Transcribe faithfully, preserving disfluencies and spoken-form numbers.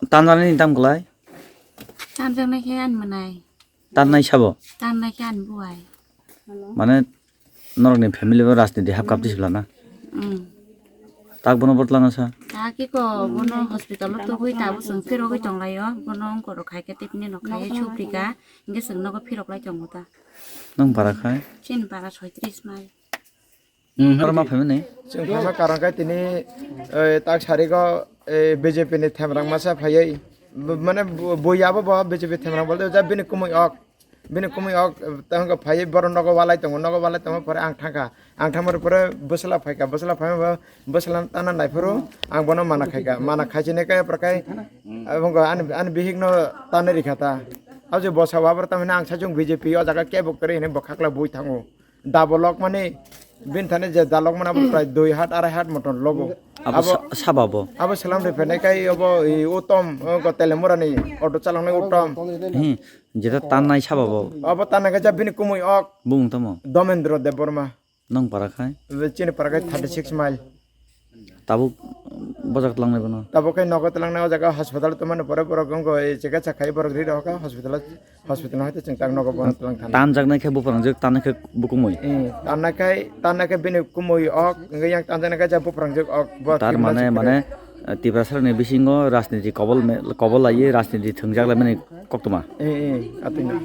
Tanjani ni tam kwlai? Tanjaknai khe ani mwnai. Tannai sabo? Tannai khe ani buai. Mane norokni family bo rajniti hap kap twi siklana? Hmm. Tak bono bor twlangna sa? Tak iko bono hospital o tubui tabuk chwng phirogwi tonglaio. Bono ongkorok khai khe tei bini nok khai khe suprika. Hingke chwng nogo phirok lai tongo ta. Nwng para khai? Chini para soitris mai. Oro ma phaimani? Chwng phaima karon khe tini, eh, tak sarigo, eh, B J P ni themrang masa phaiwi. B-, mane bo-, bui abo bo B J P themrang bolte ja bini kumui ok. Bini kumui ok, eh, tamo phaiwi borok nogo walai tongo, nogo walai tongo pore ang thangkha. Ang thangmani pore bwsla phaikha, bwsla phaima bo bwsla tana naiphuru ang bono mana khaikha. Mana khaisini khe pore khai, aboni, ani, ani bihikno tanwi rikha ta. Abo je bwsa o abo tamani ang sajung B J P o jaga kebo kwrwi hinwi bo khakla bui thango. Dabolok mani bini thani je dalok mani abo prai dui hat, arai hat moton logo. Abo abo sa-, saba bo? Abo salam ri phainai kai abo, i, Uttom, o, go Telemurani auto chalangnai Uttom. Hmm, jeta tannai saba bo? Abo tannai kaisa bini kumui ok. Bumung tamo? Domendro Debbarma. Nong para khai? Chini para khai thirty six mile. Tabuk bojak tlangnai bono? Tabuk khe nogo tlangnai, o jaga hospital tongmani pore borok wngkha, eh, chikitsa khai borok ri rokha hospital, hospital hai chwng tak nogo bono tlang thang. Tanjaknai khe buprangjak, tanai khe bukumui? Eh, tanai khai, tanai khe bini kumui ok, hwnkhe yang tanjaknai khe ja buprangjak ok, bo tar mane, mane, eh, Tiprasarokni bisingo rajniti kobol me-, kobol laiwi rajniti thwngjak laimani koktwma? Eh, eh, atwino.